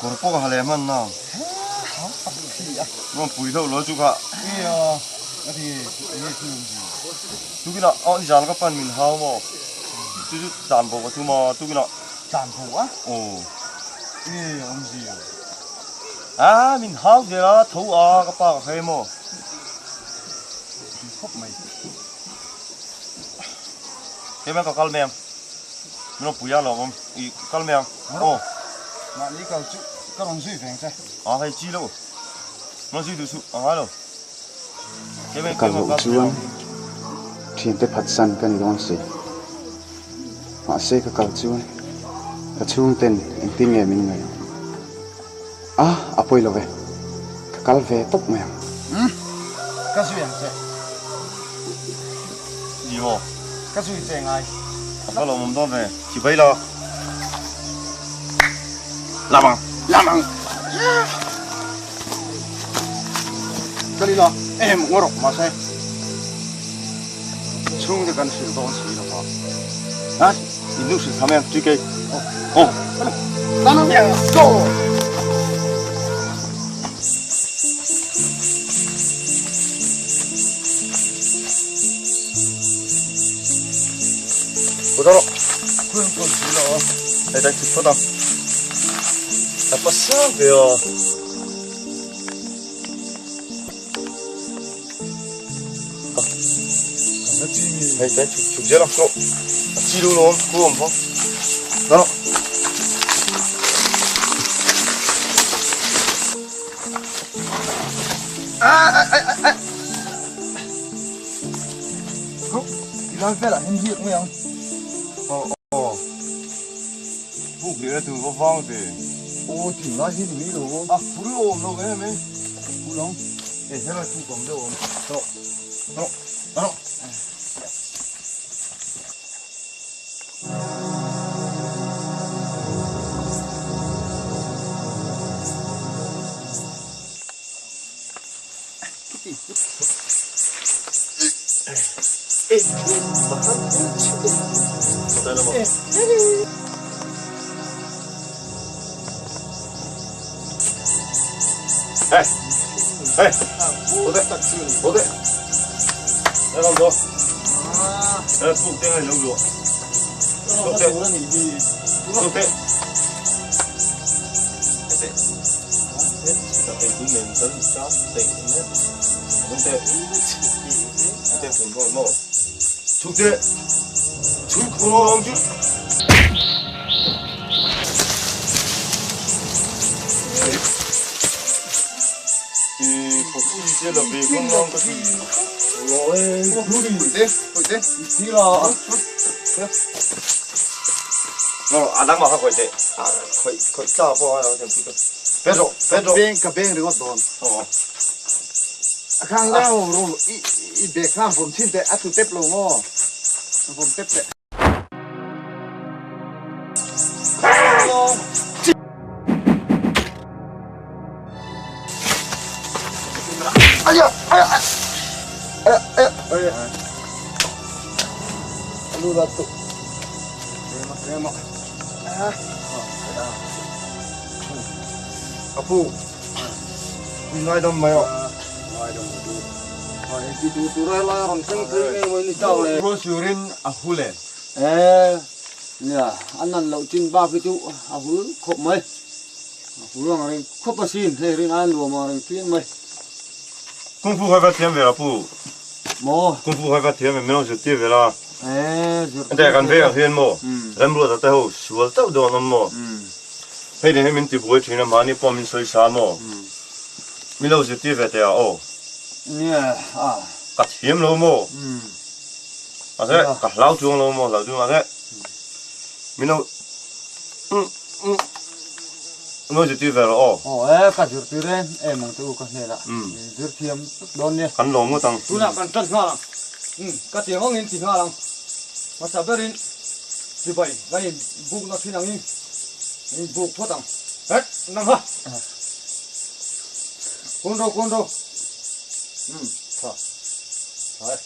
Kawr pawh ka ha leh hman na. Rawn pui hlauh lo chu kha. Tukinah aw ni zan ka pan min hau maw? Chu chu tlan bo ka tum a tukinah. Tlan bo a? Aw. Nge awmzia? A, min hau zel a, tho a, ka pa ka hre maw? Khawp mai. Keimah ka kal mai ang. Min rawn pui a lawm awm. I kal mai ang. Aw. Mahni kal chu ka rawn zui veng che. A, hei chi lo. Min rawn zui duh suh, a ngai lo. Ka kal loh chuan thiante phatsan ka ni dawn si. Mahse ka kal chuan ka chhungten engtin nge min ngaih ang? A, a pawi lo ve. Ka kal ve tawp mai ang. Umm, ka zui ang che. Ni maw? Ka zui che ngai. A va lawmawm dawn ve. Chibai la. Lam ang. Lam ang. Ka ni la, em ngaw rawh mahse chhungte kan hrilh dawn si lo va. Ha? In nu hrilh tham em? TK. Aw. Tan ang. Go! Kut rawh. Khuang pawn si lo. Hei dai chhuk phawt ang. A pasal ve aw. Hei dai chhuk chhuk zel ang rawh. A chi lo lawm khu awm bawk. Rawh. Ah ah ah ah. Ti lai velah hian riak mai ang. Aw aw. Buk leh na tur va vang ve. Aw ti lai hi ni mai lo aw. A phur awm lo em em. Phur ang. E helai puk awm deuh awm. Rawh. Rawh. Rawh. Ka beng ringawt dawn. A khang leng ro i bag khan vawm thin teh a tlu tep lo maw? Vawm tep teh. Apu, i ngaidam mai aw. Ngaidam ka duh. Engti duh tur a helai a rawn thleng phei nge maw ni chau le. Rual surin a hul e. E, nia, a nan loh chin bak hi chu a hul khawp mai. A hul ang reng khawp asin, hei rin ai nuam ang reng phian mai. Kung Fu khai va thiam ve la pu. Maw? Kung Fu khai va thiam ve, min rawn zirtir ve la. E, zirtir. Ente kan vengah hian maw, remruata te ho sual chauh dawn awm maw? Hei nen hian min ti buai thin a, mahni pawh min sawi sa maw? Min lo zirtir ve teh a aw. Nia, a. Ka thiam lo maw? Mahse, ka hlau chuang lo maw, hlau chu mahse, min lo min lo zirtir ve rawh aw. Aw e, ka zirtir e, em ang che u ka hnenah zir thiam dawn nia. Kan lawm ngawt ang. Tunah kan tan nghal ang. Ka tiang angin ti nghal ang. Hmasa berin chibai kan in bukna thin angin kan in buk phawt ang. Het, nang ha! Kun ro, kun ro. Umm, tha. Tha e.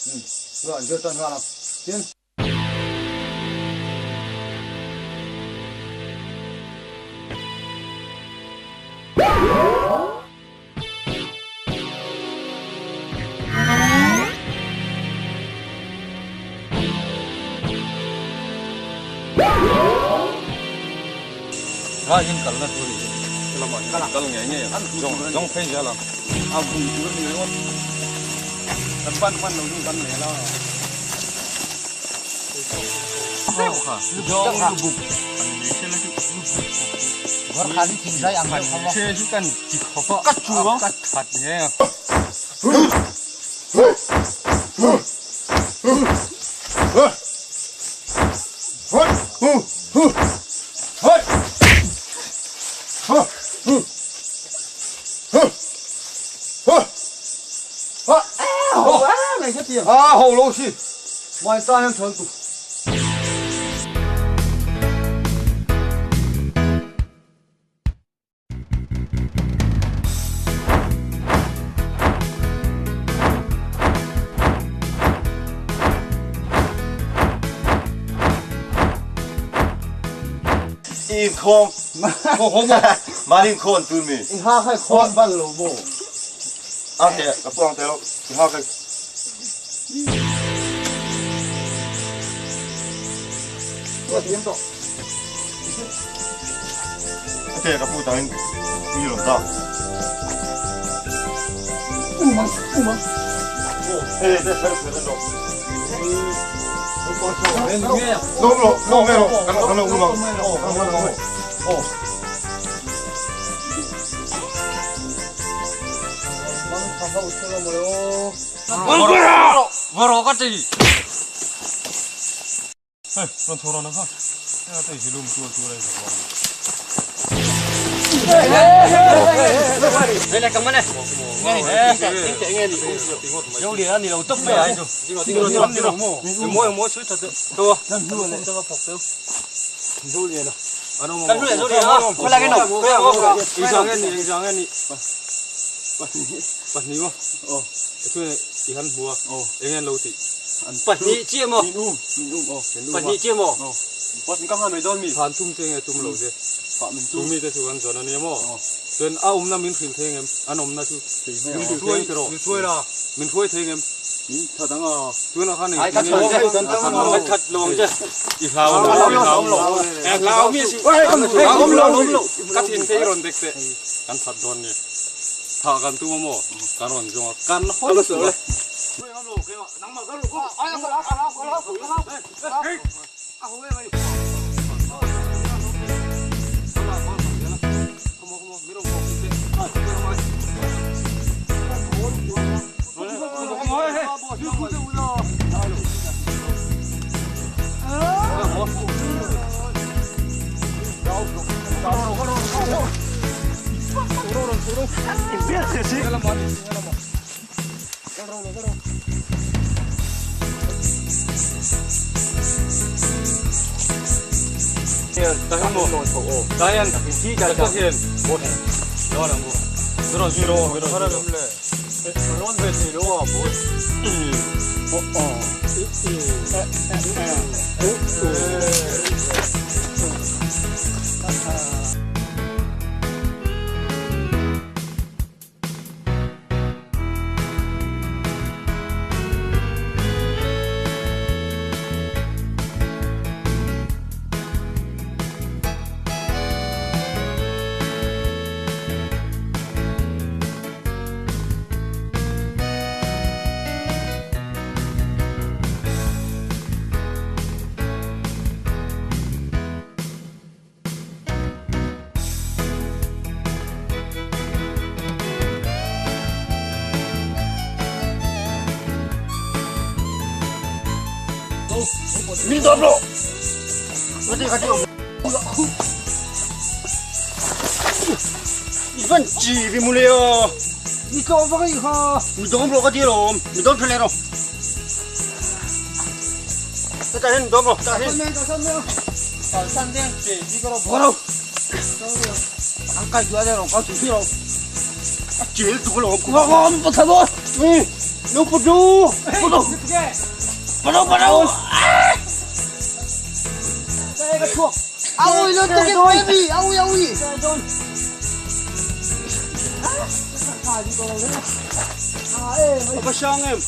Umm, tunah an zir tan nghal ang. Tin. Lai hian kalna tur a ni hi. Helamah hian kal ngei ngei ang. Zawng zawng phei zel ang. A vung tur a ni ringawt. Kan pan hman lo chu kan leh la. A ho lo si mai ta hian than tu. Inkhawm mah inkhawm tu mi. I ha khai khawn bal lo maw? A te ka puang te lo i ha khai. A te ka pu tangin mi rawn ta. Umang umang. Hey te fer fer lo. Lo lo lo me lo kan kan lo umang. Kan kan lo. Oh. Vawraw ka ti. Hei, rawn chho rawn ang kha. Hei te hi lum tual tual a inzak lo a ni. Pahnih chiah maw? Pahnih chiah maw? Phan thum che nge tum lo che. Chu mite chu kan zawn a nia maw? Chuan a awmna min hrilh thei ngem? An awmna chu min hrilh thei ngem? Min hruai la, min hruai thei ngem? Chuan a khan engtin nge? Khat khat lo ang che. I hlau lo, i hlau lo. E hlau mi si. Hlau lo, ka thin te i rawn dek teh. Kan that dawn ni. Thah kan tum a maw? Kan rawn zawng a, kan hawi suh a. Min dawp lo. I van chi vi mu le o. Mi tlawm vak i kha. Mi dawm lo ka ti lawm. Mi dawm than le ro. Ta hen dawm lo. Ta hen. Boro. Ang kai dua le ro ka tu ro. A chel tu lo. Ko ko pa tha bo. No pu du. Pu du. Pu du pu du. Awi lo tu ke baby. Awi awi. Apa sang em.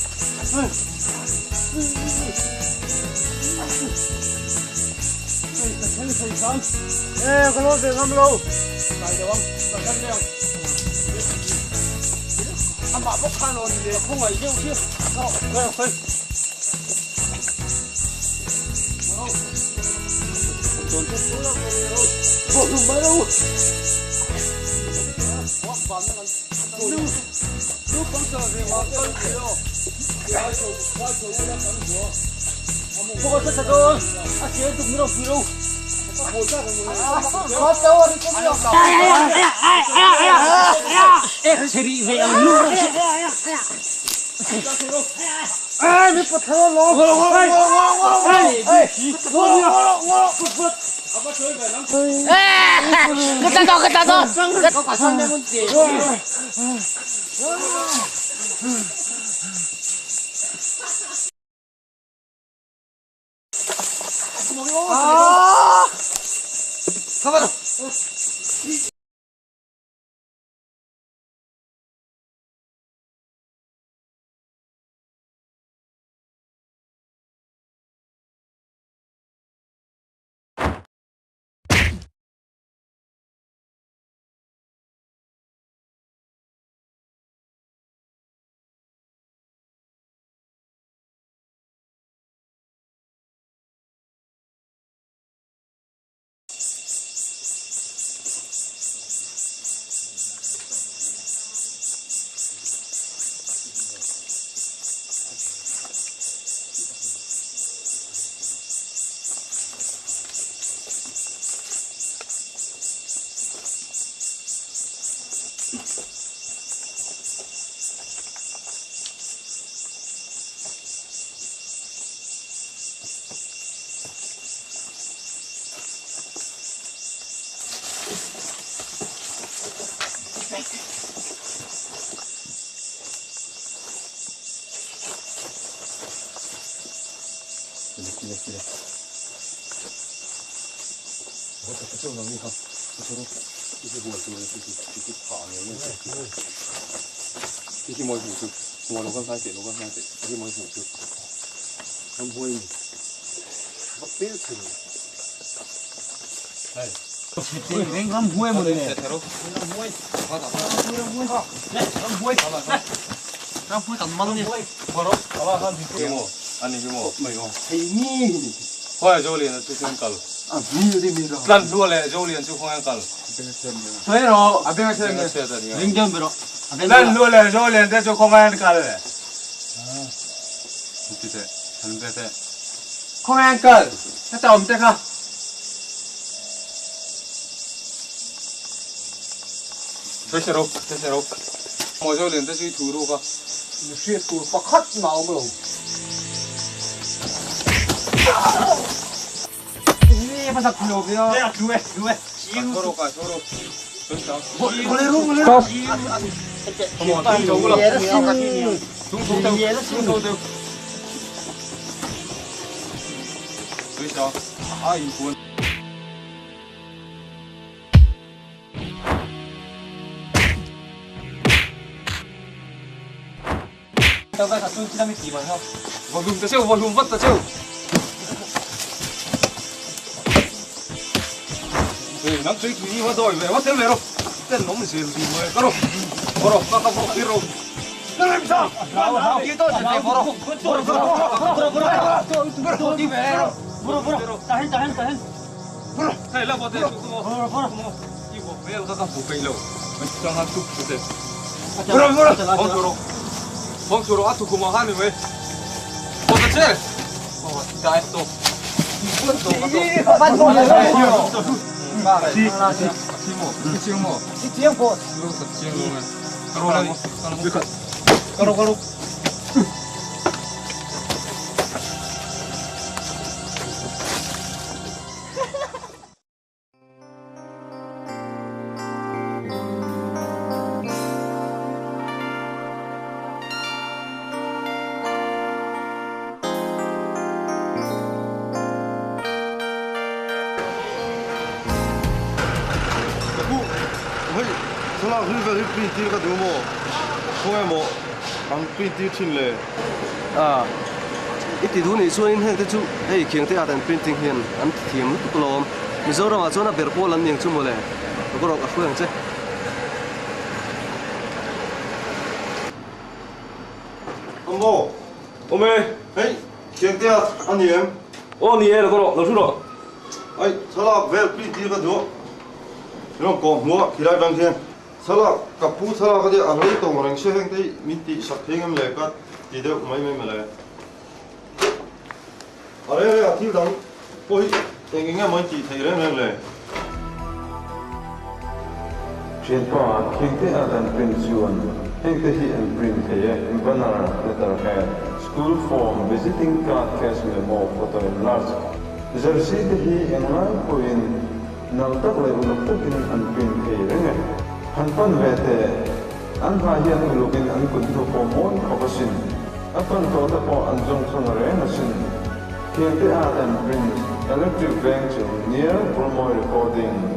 I ti duh nih chuanin heng te chu hei Khiangte Art and Printing hian an ti thiam lutuk alawm. Mizoramah chuan a ber pawl an niang chu mawle. Ka rawk a hruai ang che. Awm aw. Awm e. Hei, Khiangte Art a ni em? Aw ni e, lo ka rawh, lo thu rawh. Hei, thlalak vel print tir ka duh. Rawng kawh hmuh a khilai bang khian. Thlalak, ka pu thlalak a nia, a rei tawng reng sia heng te hi min tih sak thei ngam le ka ti deuh mai mai mawle. A reng reng ah thil dang pawh hi eng eng emaw in tih theih reng reng le. Thianpa, Khiangte a dan print chuan heng te hi an print thei e, banner, letter head, school form, visiting card, cash memo, photo enlarge. Jersey te hi englai pawhin Nalh tak leh uluk takin an print thei reng e. Han pan ve teh, an hna hian ulukin an kut hnu pawh mawi khawp asin. A pan tawh te pawh an zawng chhang reng asin. Thiante Art and Prints, Electric Veng chung near Purmawi Recording.